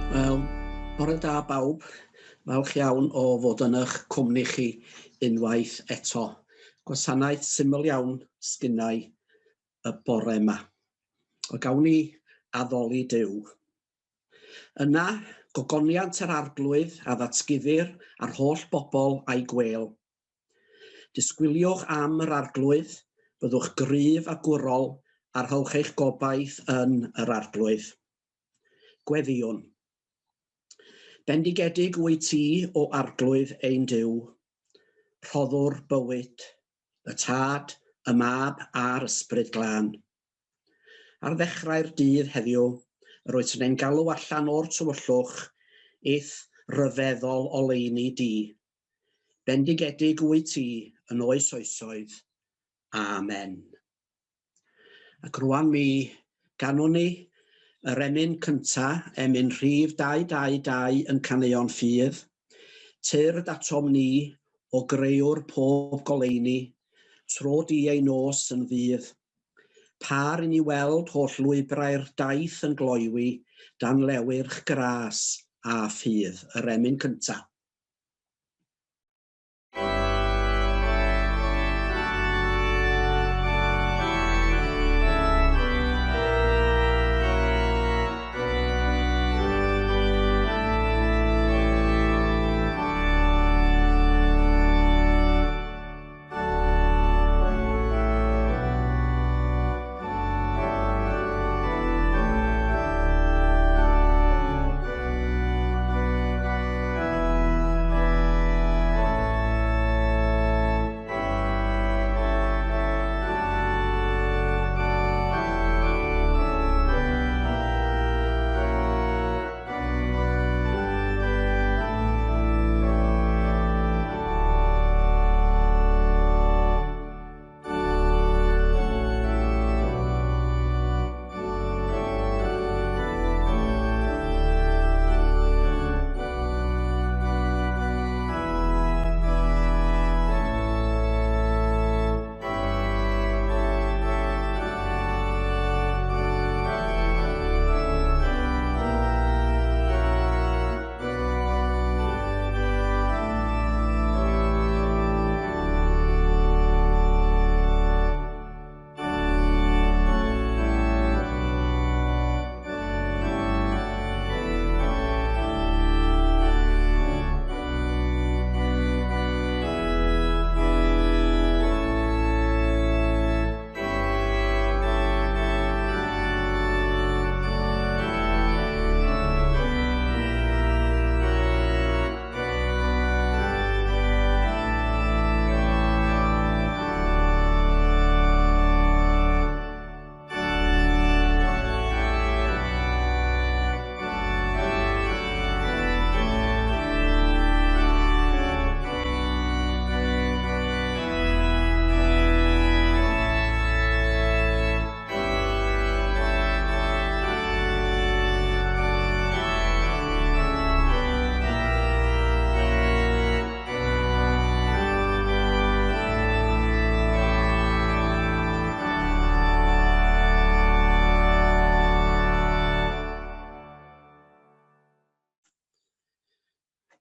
Wel, bore da bawb. Falch iawn o fod yn eich cwmni chi unwaith eto. Gwasanaeth syml iawn sgynnau y bore yma. O gawn ni addoli Duw. Yna, gogoniant yr Arglwydd a ddatguddir ar holl bobl a'i gwêl. Disgwyliwch am yr Arglwydd, byddwch gryf a gwrol a rhowch eich gobaith yn yr Arglwydd. Gweddïwn. Bendigedig wyt ti, o Arglwydd ein Duw, rhoddwr bywyd, y Tad, y Mab a'r Ysbryd Glân. Ar ddechrau'r dydd heddiw, yr wyt yn ein galw allan o'r tywyllwch i'th ryfeddol oleuni di. Bendigedig wyt ti yn oes oesoedd. Amen. Ac rwan mi ganwn ni yr emyn cynta, emyn rhif 222 yn Caneuon Ffydd. Tyrd atom ni, o greuwr pob goleuni, tro di ei nos yn ddydd. Par i ni weld holl lwybrau'r daith yn gloywi dan lewyrch gras a ffydd. Yr emyn cynta.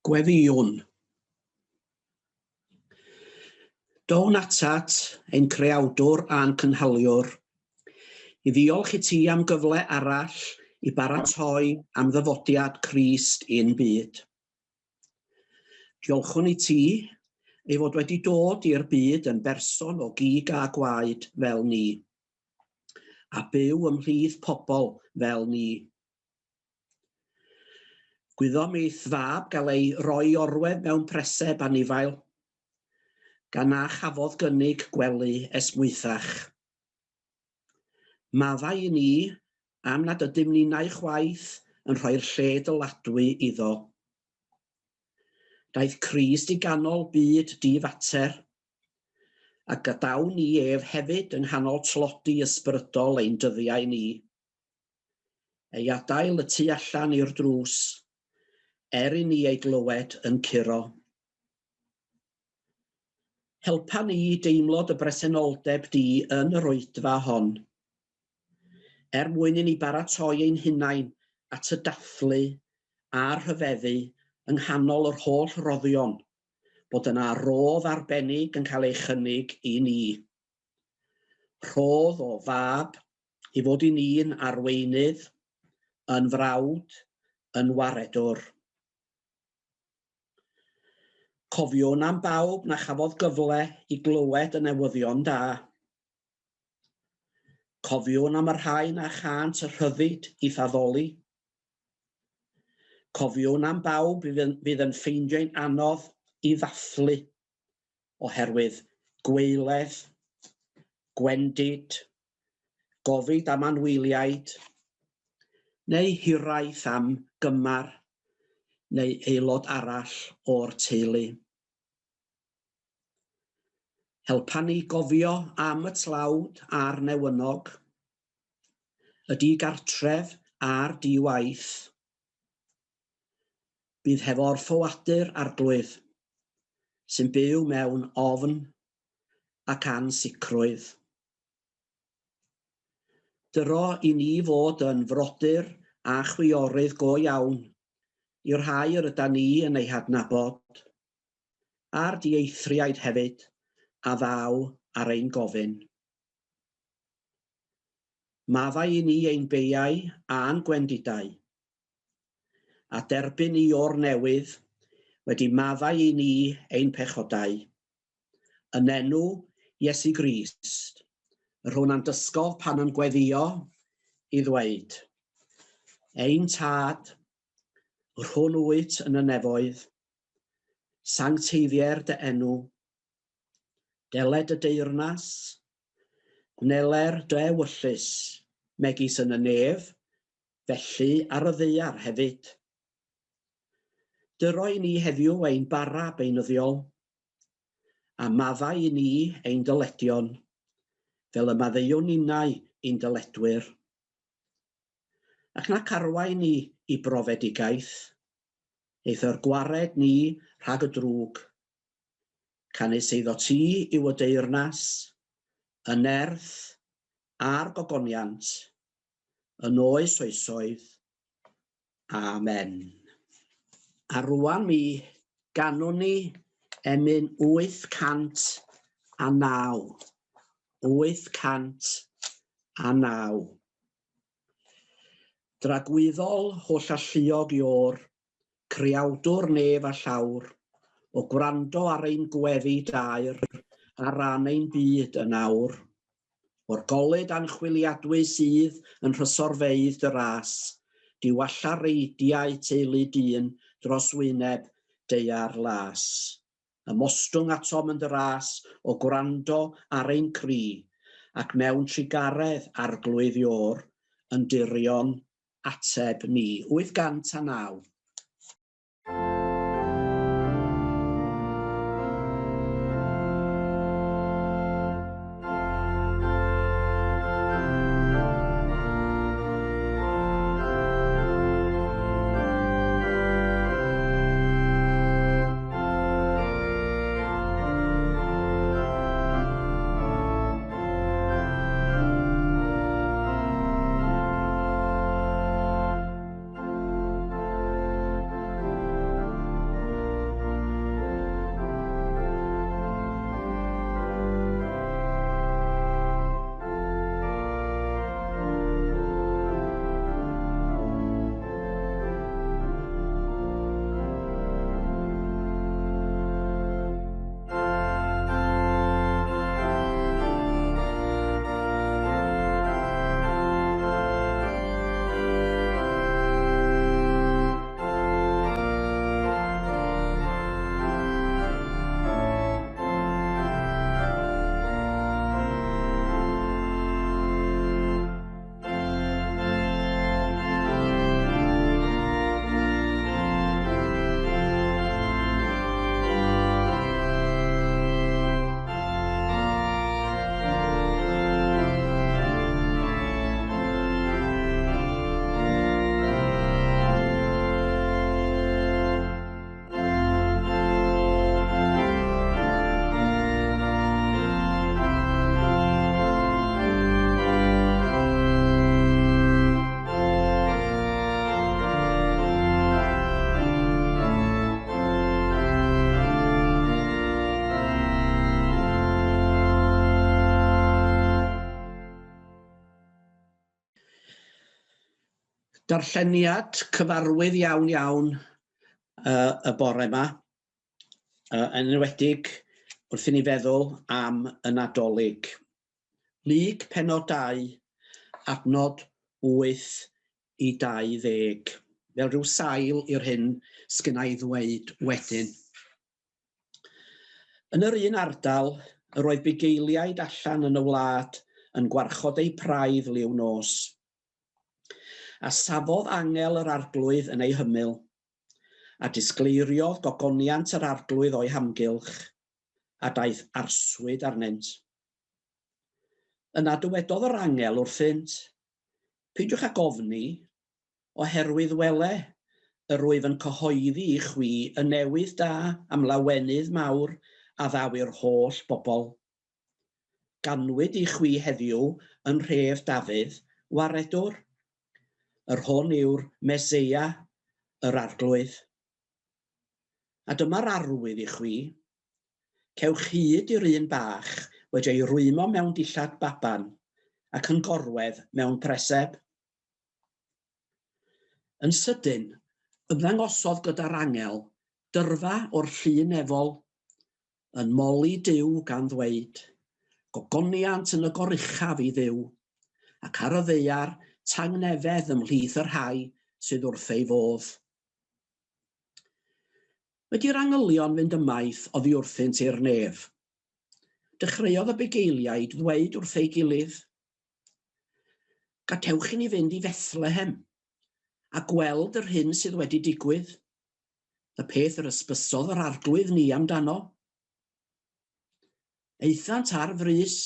Gweddïwn. Down atat, ein creawdwr a'n cynhaliwr, i ddiolch i ti am gyfle arall i baratoi am ddyfodiad Crist i'n byd. Diolchwn i ti ei fod wedi dod i'r byd yn berson o gig a gwaed fel ni, a byw ymhlith pobl fel ni. Gwyddom i'th fab gael ei roi i orwedd mewn preseb anifail, gan na chafodd gynnig gwely esmwythach. Maddau i ni am nad ydym ninnau chwaith yn rhoi'r lle dyladwy iddo. Daeth Crist i ganol byd di-fater, a gadawn ni ef hefyd yng nghanol tlodi ysbrydol ein dyddiau ni. Ei adael y tu allan i'r drws, er i ni ei glywed yn curo. Helpa ni i deimlo dy bresenoldeb di yn yr oedfa hon, er mwyn i ni baratoi ein hunain at y dathlu a rhyfeddu yng nghanol yr holl roddion bod yna rodd arbennig yn cael ei chynnig i ni. Rhodd o fab i fod i ni'n arweinydd, yn frawd, yn waredwr. Cofiwn am bawb na chafodd gyfle i glywed y newyddion da. Cofiwn am y rhai na chânt y rhyddid i thaddoli. Cofiwn am bawb fydd yn ffeindio'n anodd i ddathlu oherwydd gweiledd, gwendid, gofid am anwyliaid, neu hiraeth am gymar neu aelod arall o'r teulu. Helpa ni gofio am y tlawd a'r newynog, y digartref a'r di-waith. Bydd hefo'r ffoadur arglwydd, sy'n byw mewn ofn ac ansicrwydd. Dyro i ni fod yn frodyr a chwiorydd go iawn i'r rhai yr yda ni yn eu hadnabod, a'r dieithriaid hefyd a ddaw ar ein gofyn. Maddau i ni ein beiau a'n gwendidau, a derbyn ni o'r newydd wedi maddau i ni ein pechodau. Yn enw Iesu Grist, yr hwn a'n dysgodd pan yn gweddio i ddweud, Ein Tad, yr hwn wyt yn y nefoedd, sancteiddier dy enw, deled y deyrnas, gwneler dy ewyllys, megis yn y nef, felly ar y ddaear hefyd. Dyro i ni heddiw ein bara beunyddiol, a maddau i ni ein dyledion, fel y maddeuwn ninnau i'n dyledwyr. Ac nac arwain ni i brofedigaeth, eithr gwared ni rhag y drwg. Canys eiddo ti yw y deyrnas, y nerth, a'r gogoniant, yn oes oesoedd. Amen. A rwan mi ganwn ni emyn 809. 809. Dragwyddol holl alluog Iôr, creawdwr nef a llawr, o gwrando ar ein gweddi daer ar ran ein byd yn awr. O'r golud anchwiliadwy sydd yn nhrysorfeydd dy ras, diwalla reidiau teulu dyn dros wyneb daear las. Ymostwng atom yn dy ras o gwrando ar ein cri, ac mewn trugaredd Arglwydd Iôr, yn dirion ateb ni. 809. Darlleniad cyfarwydd iawn iawn y bore yma, yn enwedig wrth i ni feddwl am y Nadolig. Luc pennod 2, adnod 8 i 20, fel rhyw sail i'r hyn sgynna i ddweud wedyn. Yn yr un ardal, yr oedd bugeiliaid allan yn y wlad yn gwarchod eu praidd liw nos. A safodd angel yr Arglwydd yn ei hymyl, a disgleiriodd gogoniant yr Arglwydd o'i hamgylch, a daeth arswyd arnynt. Yna dywedodd yr angel wrthynt, Peidiwch ag ofni, oherwydd wele, yr wyf yn cyhoeddi i chwi y newydd da am lawenydd mawr a ddaw i'r holl bobl. Ganwyd i chwi heddiw yn nhref Dafydd waredwr, yr hwn yw'r Meseia, yr Arglwydd. A dyma'r arwydd i chwi, cewch hyd i'r un bach wedi ei rwymo mewn dillad baban ac yn gorwedd mewn preseb. Yn sydyn, ymddangosodd gyda'r angel dyrfa o'r llu nefol, yn moli Duw gan ddweud, Gogoniant yn y goruchaf i Dduw, ac ar y ddaear tangnefedd ymhlith y rhai sydd wrth ei fodd. Wedi'r angylion fynd ymaith oddi wrthynt i'r nef, dechreuodd y bugeiliaid ddweud wrth ei gilydd, Gadewch i ni fynd i Fethlehem a gweld yr hyn sydd wedi digwydd, y peth yr ysbysodd yr Arglwydd ni amdano. Aethant ar frys,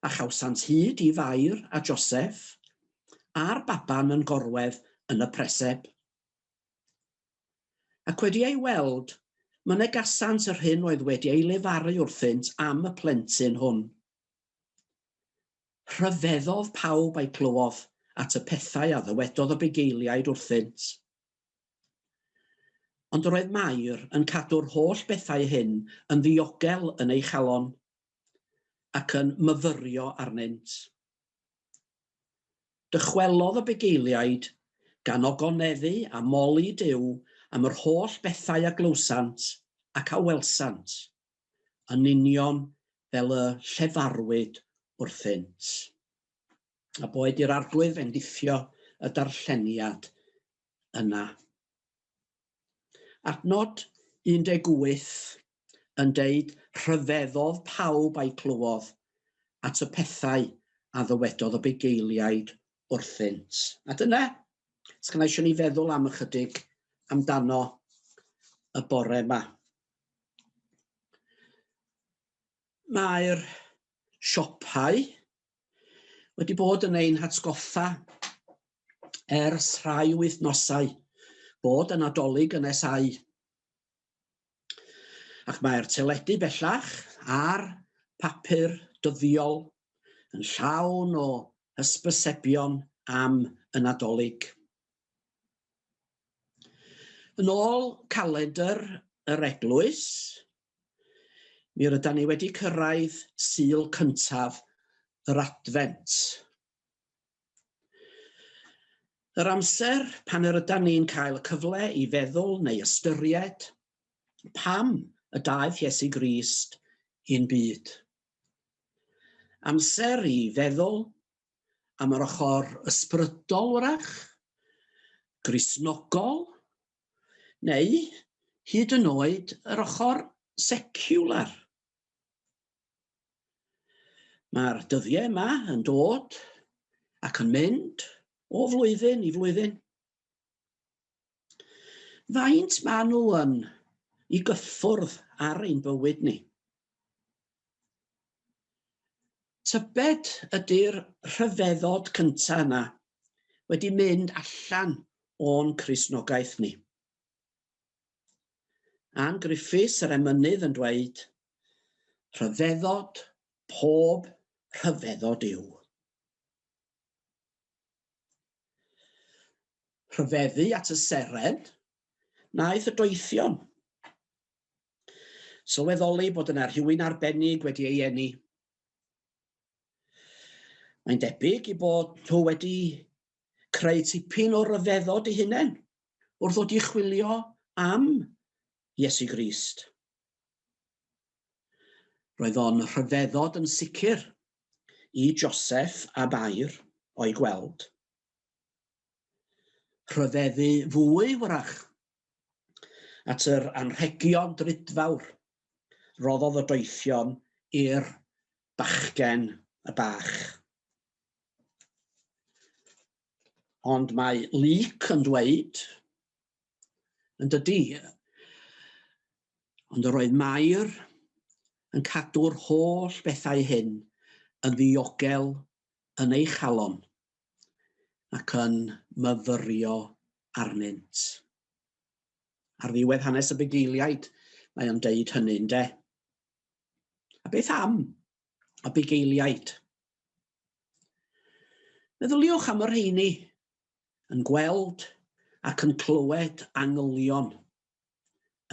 a chawsant hyd i Fair a Joseph, a'r baban yn gorwedd yn y preseb. Ac wedi ei weld, mynegasant yr hyn oedd wedi ei lefaru wrthynt am y plentyn hwn. Rhyfeddodd pawb a'i clywodd at y pethau a ddywedodd y bugeiliaid wrthynt. Ond yr oedd Mair yn cadw'r holl bethau hyn yn ddiogel yn ei chalon, ac yn myfyrio arnynt. Dychwelodd y bugeiliaid, gan ogoneddu a moli Duw am yr holl bethau a glywsant ac a welsant, yn union fel y llefarwyd wrthynt. A boed i'r Arglwydd fendithio y darlleniad yna. Adnod 18 yn deud rhyfeddodd pawb a'i clywodd at y pethau a ddywedodd y bugeiliaid wrthynt. A dyna, sgynna eisiau ni feddwl am ychydig amdano y bore yma. Mae'r siopau wedi bod yn ein hatgoffa ers rhai wythnosau bod y Nadolig yn nesáu. Ac mae'r teledu bellach a'r papur dyddiol yn llawn o hysbysebion am y Nadolig. Yn ôl calendr yr eglwys, mi rydan ni wedi cyrraedd Sul cyntaf yr Adfent. Yr amser pan yr ydan ni'n cael y cyfle i feddwl neu ystyried pam y daeth Iesu Grist i'n byd. Amser i feddwl am yr ochr ysbrydol wrach, Gristnogol, neu hyd yn oed yr ochr seciwlar. Mae'r dyddiau yma yn dod ac yn mynd o flwyddyn i flwyddyn. Faint maen nhw yn i gyffwrdd ar ein bywyd ni? Tybed ydy'r rhyfeddod cyntaf yna wedi mynd allan o'n Cristnogaeth ni? Ann Griffiths, yr emynydd, yn dweud, Rhyfeddod pob rhyfeddod yw. Rhyfeddu at y seren wnaeth y doethion. Sylweddoli bod yna rhywun arbennig wedi ei eni. Mae'n debyg i bod nhw wedi Creu tipyn o ryfeddod eu hunain wrth ddod i chwilio am Iesu Grist. Roedd o'n rhyfeddod yn sicr i Joseph a Mair o'i gweld. Rhyfeddu fwy, wrach, at yr anrhegion drudfawr roddodd y doethion i'r bachgen y bach. Ond mae Luc yn dweud, yn dydy, ond yr oedd Mair yn cadw'r holl bethau hyn yn ddiogel yn ei chalon ac yn myfyrio arnynt. Ar ddiwedd hanes y bugeiliaid, mae o'n deud hynny, ynde? A beth am y bugeiliaid? Meddyliwch am y rheini yn gweld ac yn clywed angylion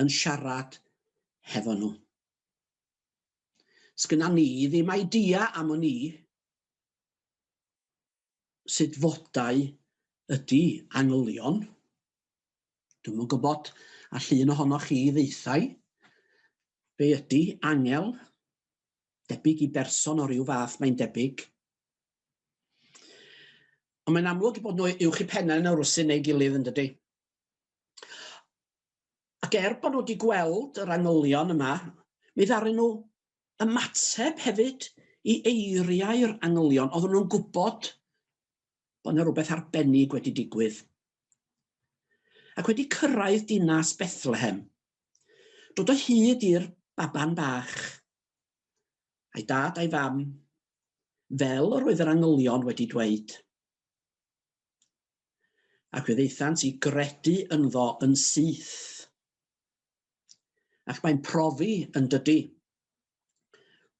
yn siarad hefo nhw. Sgynna ni ddim idea am o'n i sut fodau ydy angylion. Dwi'm yn gwybod all un ohonoch chi ddaethau be ydy angel, debyg i berson o ryw fath mae'n debyg. Ond mae'n amlwg bod nhw uwch i pennau yn y rwsyn neu gilydd yn dydy. Ac er bod nhw wedi gweld yr angylion yma, mi ddaru nhw ymateb hefyd i eiriau'r angylion. Oedden nhw'n gwybod bod yna rhywbeth arbennig wedi digwydd. Ac wedi cyrraedd dinas Bethlehem, dod o hyd i'r baban bach, a'i dad a'i fam, fel yr oedd yr angylion wedi dweud. Ac fe ddaethant i gredu ynddo yn syth. Ac mae'n profi yn dydy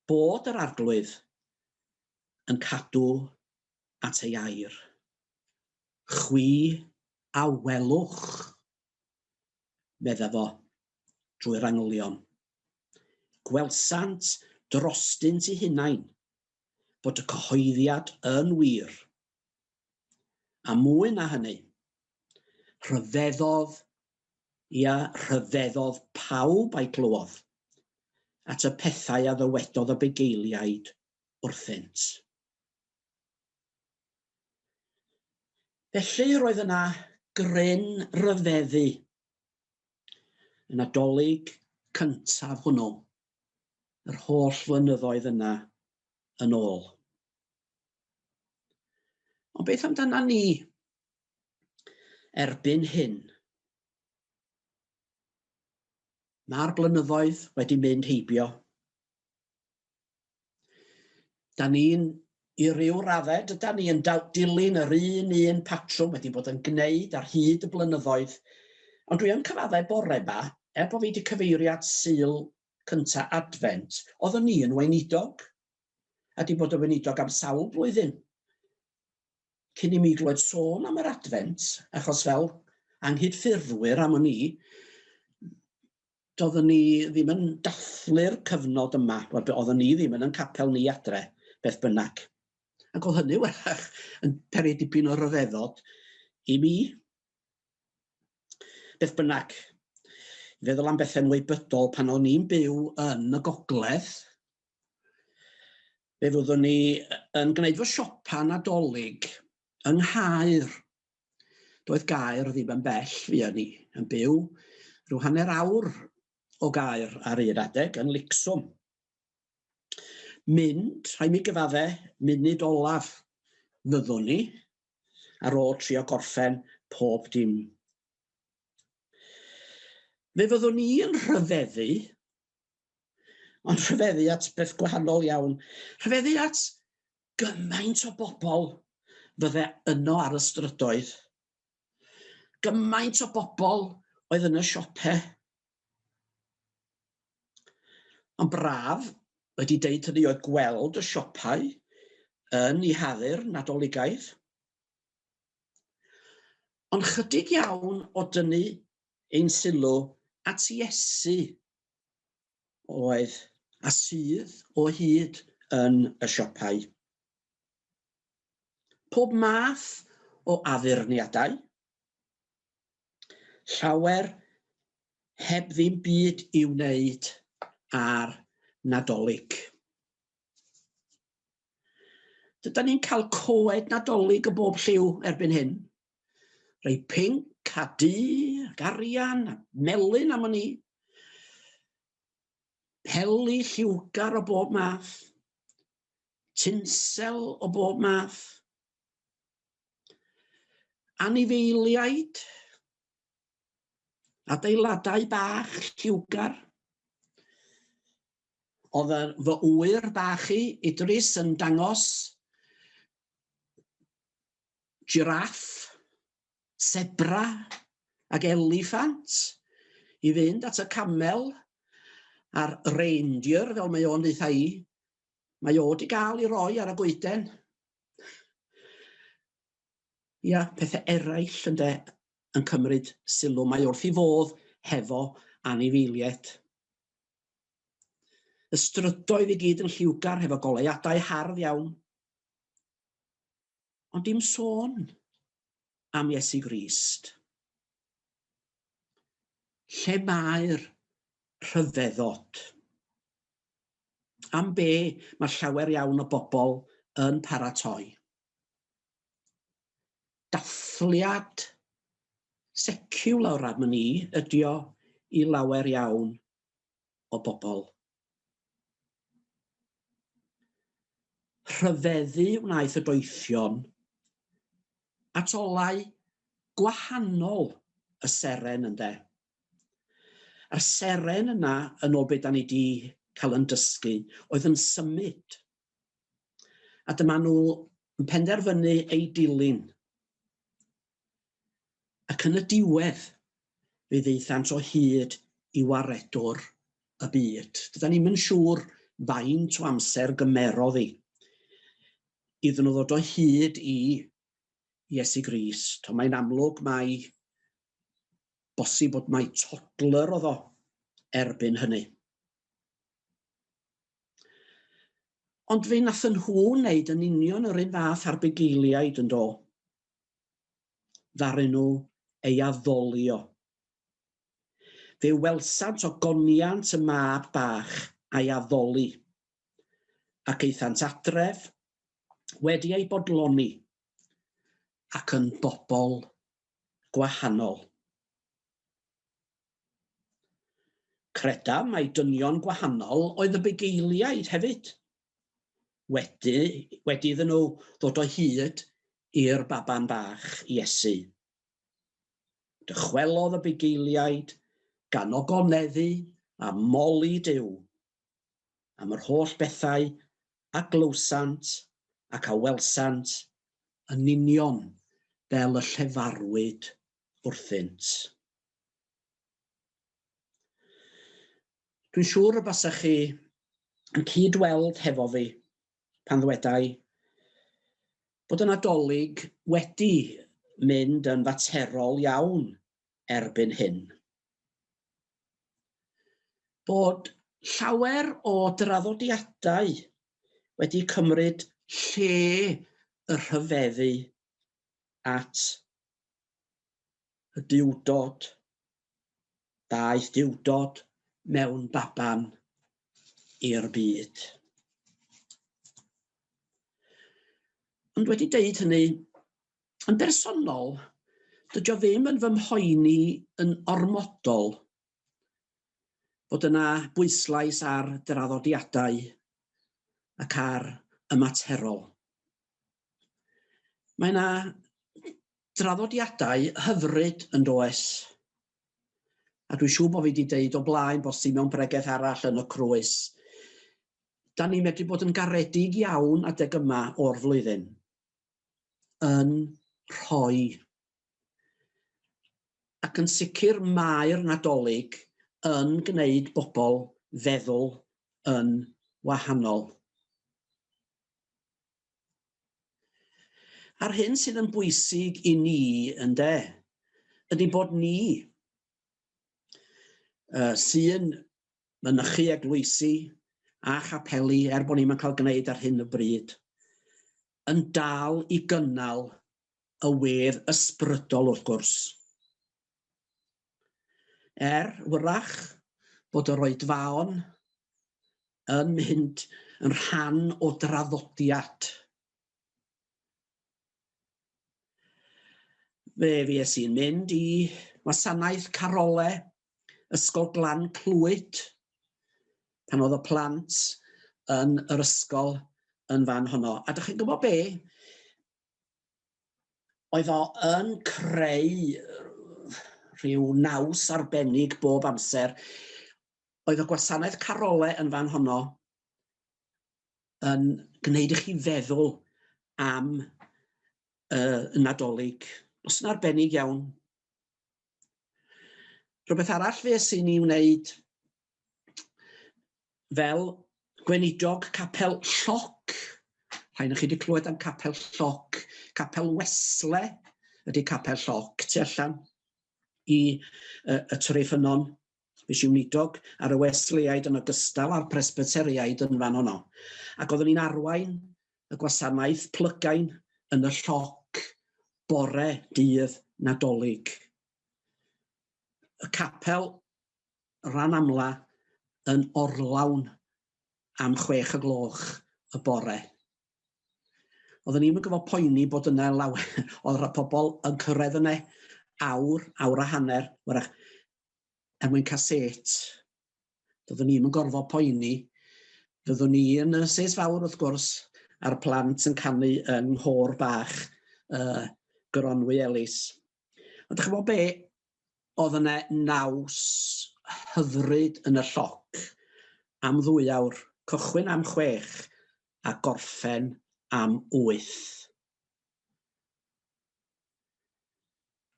bod yr Arglwydd yn cadw at ei air. Chwi a welwch, medda fo, drwy'r angylion. Gwelsant drostynt eu hunain bod y cyhoeddiad yn wir. A mwy na hynny, rhyfeddodd, ia, rhyfeddodd pawb a'i glywodd at y pethau a ddywedodd y bugeiliaid wrthynt. Felly roedd yna gryn ryfeddu y Nadolig cyntaf hwnnw, yr holl flynyddoedd yna yn ôl. Ond beth amdana ni erbyn hyn? Mae'r blynyddoedd wedi mynd heibio. Da ni'n, i ryw raddau, dyda ni yn dilyn yr un un patrwm wedi bod yn gwneud ar hyd y blynyddoedd. Ond dwi yn cyfaddau bore ma, er bod fi wedi cyfeirio at Sul cynta Adfent, oeddwn ni yn weinidog, a di bod yn weinidog am sawl blwyddyn. Cyn i mi glywed sôn am yr Adfent, achos fel anghydffurfwyr am o'n i, doeddwn ni ddim yn dathlu'r cyfnod yma. Wel, oeddwn ni ddim yn yn capel ni adre, beth bynnag. Ac oedd hynny wrach yn peri dipyn o ryfeddod i mi. Beth bynnag, i feddwl am bethau'n weibydol pan o'n i'n byw yn y gogledd, fe fyddwn ni yn gwneud fy siopa Nadolig yng Nghaer. Doedd Gaer ddim yn bell, fuon ni yn byw rhyw hanner awr o Gaer ar un adeg yn Licswm. Mynd, rhaid mi gyfadde, munud olaf fyddwn ni, ar ôl trio gorffen pob dim. Fe fyddwn ni yn rhyfeddu, ond rhyfeddu at beth gwahanol iawn. Rhyfeddu at gymaint o bobl fydde yno ar y strydoedd. Gymaint o bobl oedd yn y siope. Ond braf wedi deud hynny oedd gweld y siopau yn ei haddur Nadoligaidd. Ond chydig iawn o dynnu ein sylw at Iesu oedd a sydd o hyd yn y siopau. Pob math o addurniadau, llawer heb ddim byd i'w wneud ar Nadolig. Dydan ni'n cael coed Nadolig o bob lliw erbyn hyn. Rhai pinc a du ac arian a melyn am wn i. Peli lliwgar o bob math. Tinsel o bob math. Anifeiliaid. Adeiladau bach lliwgar. Oedd fy ŵyr bach i, Idris, yn dangos jiraff, sebra ac eliffant i fynd at y camel a'r reindeer, fel mae o'n ddeutha i. Mae o 'di gael ei roi ar y goeden. Ia, pethau eraill ynde yn cymryd sylw. Mae wrth ei fodd hefo anifeiliaid. Y strydoedd i gyd yn lliwgar hefo goleuadau hardd iawn. Ond dim sôn am Iesu Grist. Lle mae'r rhyfeddod? Am be mae llawer iawn o bobl yn paratoi? Dathliad seciwlar am wn i ydi o i lawer iawn o bobl. Rhyfeddu wnaeth y doethion at olau gwahanol y seren ynde. A'r seren yna, yn ôl be da ni di cael yn dysgu, oedd yn symud. A dyma nhw yn penderfynu ei dilyn. Ac yn y diwedd, fe ddaethant o hyd i waredwr y byd. Dydan ni'm yn siŵr faint o amser gymerodd hi iddyn nhw ddod o hyd i Iesu Grist, ond mae'n amlwg mai bosib bod mai toddler oedd o erbyn hynny. Ond fe nathon nhw wneud yn union yr un fath â'r bugeiliaid yn do? Ddaru nhw ei addoli o. Fe welsant ogoniant y mab bach a'i addoli, ac aethant adref wedi eu bodloni ac yn bobl gwahanol. Credaf mai dynion gwahanol oedd y bugeiliaid hefyd, wedi, wedi iddyn nhw ddod o hyd i'r baban bach, Iesu. Dychwelodd y bugeiliaid gan ogoneddu a moli Duw am yr holl bethau a glywsant ac a welsant yn union fel y llefarwyd wrthynt. Dwi'n siŵr y basech chi yn cyd-weld hefo fi pan ddwedai bod y Nadolig wedi mynd yn faterol iawn erbyn hyn. Bod llawer o draddodiadau wedi cymryd lle y rhyfeddu at y duwdod. Daeth duwdod mewn baban i'r byd. Ond wedi deud hynny, yn bersonol, dydy o ddim yn fy mhoeni yn ormodol bod yna bwyslais ar draddodiadau ac ar y materol. Mae yna draddodiadau hyfryd yn does? A dwi'n siŵr bod fi wedi deud o blaen bosib mewn pregeth arall yn y crwys. Da ni'n medru bod yn garedig iawn adeg yma o'r flwyddyn. Yn rhoi. Ac yn sicr mae'r Nadolig yn gwneud bobl feddwl yn wahanol. A'r hyn sydd yn bwysig i ni, ynde, ydy bod ni, uh, sy'n mynychu eglwysi a chapeli, er bod ni'n cael gwneud ar hyn o bryd, yn dal i gynnal y wedd ysbrydol wrth gwrs. Er, wrach, bod yr oedfaon yn mynd yn rhan o draddodiad. Fe fues i'n mynd i wasanaeth carole Ysgol Glan Clwyd pan oedd y plant yn yr ysgol yn fan honno. A dych chi'n gwybod be? Oedd o yn creu rhyw naws arbennig bob amser. Oedd y gwasanaeth carole yn fan honno yn gwneud i chi feddwl am y Nadolig. Os yn arbennig iawn. Rhywbeth arall fe sy'n ni wneud fel gweinidog Capel Lloc. Rhaid chi wedi clywed am Capel Lloc. Capel Wesley ydy Capel Lloc tu allan i y Treffynnon. Fues i weinidog ar y Wesleyaid yn ogystal â'r Presbyteriaid yn fan honno. Ac oeddwn i'n arwain y gwasanaeth plygain yn y lloc bore dydd Nadolig. Y capel ran amla yn orlawn am 6 y gloch y bore. Oedden ni'm yn gorfod poeni bod yna lawer, oedd rhai pobl yn cyrraedd yna awr, awr a hanner, wrach, er mwyn cael set. Doeddwn ni'm yn gorfod poeni. Fyddwn ni yn y ses fawr wrth gwrs, a'r plant yn canu yng nghôr bach uh, Goronwy Ellis. Ond dych chi'n gwybod be? Oedd yna naws hyfryd yn y lloc am ddwy awr, cychwyn am 6 a gorffen am 8.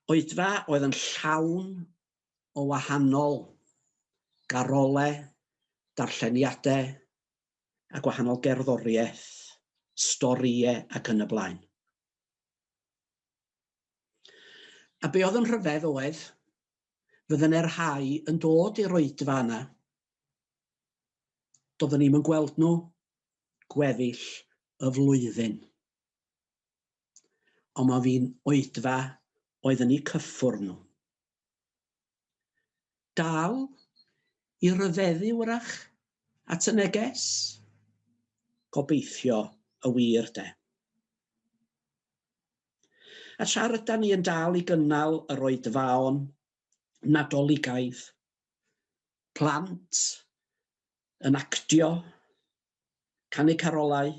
Oedfa oedd yn llawn o wahanol garolau, darlleniadau a gwahanol gerddoriaeth, storïau ac yn y blaen. A be oedd yn rhyfedd oedd, fydden e'r rhai yn dod i'r oedfa yna, doeddwn ni'm yn gweld nhw gweddill y flwyddyn. Ond mae fi'n oedfa oedd yn eu cyffwrdd nhw. Dal i ryfeddu wrach at y neges? Gobeithio y wir de. A tra rydan ni yn dal i gynnal yr oedfaon Nadoligaidd, plant yn actio, canu carolau,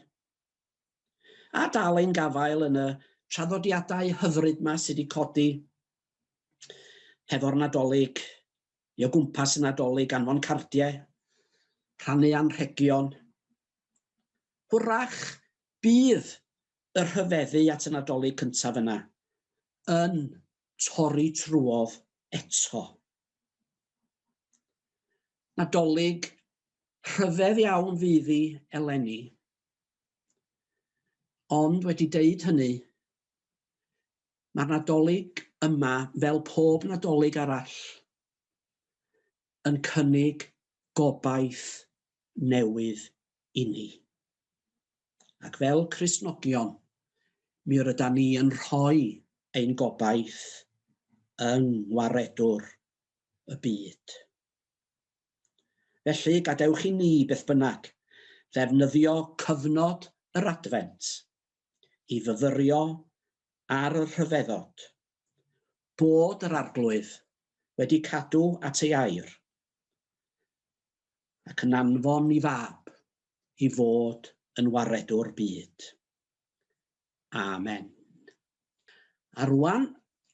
a dal ein gafael yn y traddodiadau hyfryd 'ma sydd wedi codi hefo'r Nadolig, i o gwmpas y Nadolig, anfon cardiau, rhannu anrhegion. Hwrach bydd y rhyfeddu at y Nadolig cyntaf yna yn torri trwodd eto. Nadolig rhyfedd iawn fydd hi eleni. Ond wedi deud hynny, mae'r Nadolig yma, fel pob Nadolig arall, yn cynnig gobaith newydd inni. Ac fel Cristnogion, mi rydan ni yn rhoi ein gobaith yng Ngwaredwr y byd. Felly, gadewch i ni, beth bynnag, ddefnyddio cyfnod yr Adfent i fyfyrio ar y rhyfeddod bod yr Arglwydd wedi cadw at ei air ac yn anfon i fab i fod yn waredwr byd. Amen. A rwan,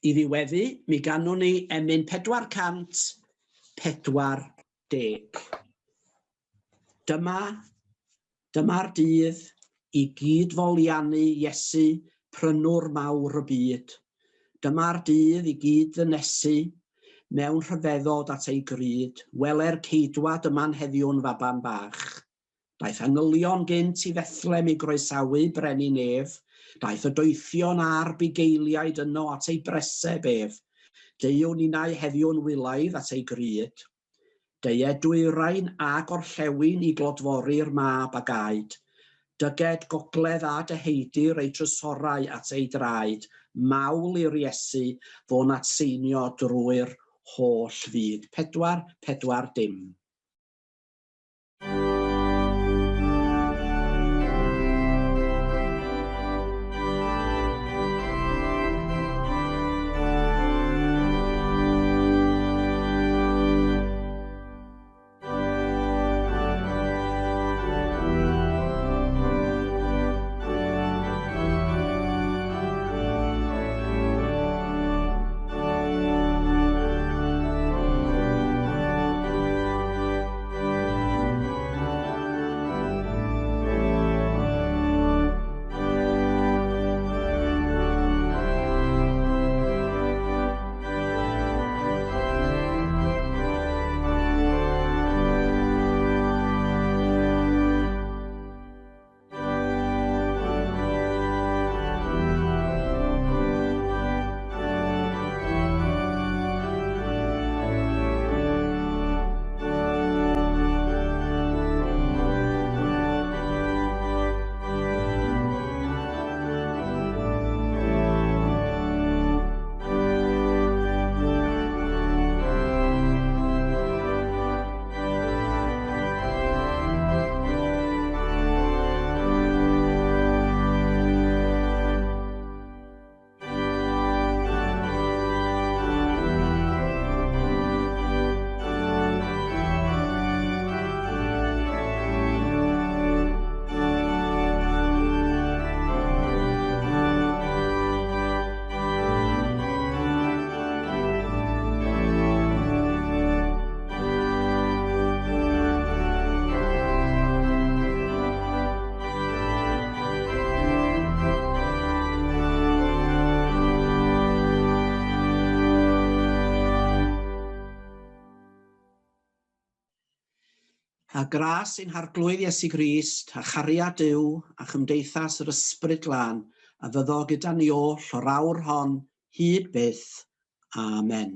i ddiweddu, mi ganwn ni emyn 440. Dyma, dyma'r dydd i gyd-foliannu Iesu, prynwr mawr y byd. Dyma'r dydd i gyd-ddynesu mewn rhyfeddod at ei gryd. Wele'r ceidwad yma'n heddiw'n faban bach. Daeth angylion gynt i Fethlem i groesawu Brenin ef. Daeth y doethion a'r bugeiliaid yno at ei breseb ef. Deuwn ninnau heddiw'n wylaidd at ei gryd. Deued dwyrain a gorllewin i glodfori'r mab a gaed. Dyged gogledd a deheudir eu trysorau at ei draed. Mawl i'r Iesu fo'n atseinio drwy'r holl fyd. 4, 4, dim. A gras ein Harglwydd Iesu Grist, a chariad Duw, a chymdeithas yr Ysbryd Glân, a fyddo gyda ni oll o'r awr hon hyd byth. Amen.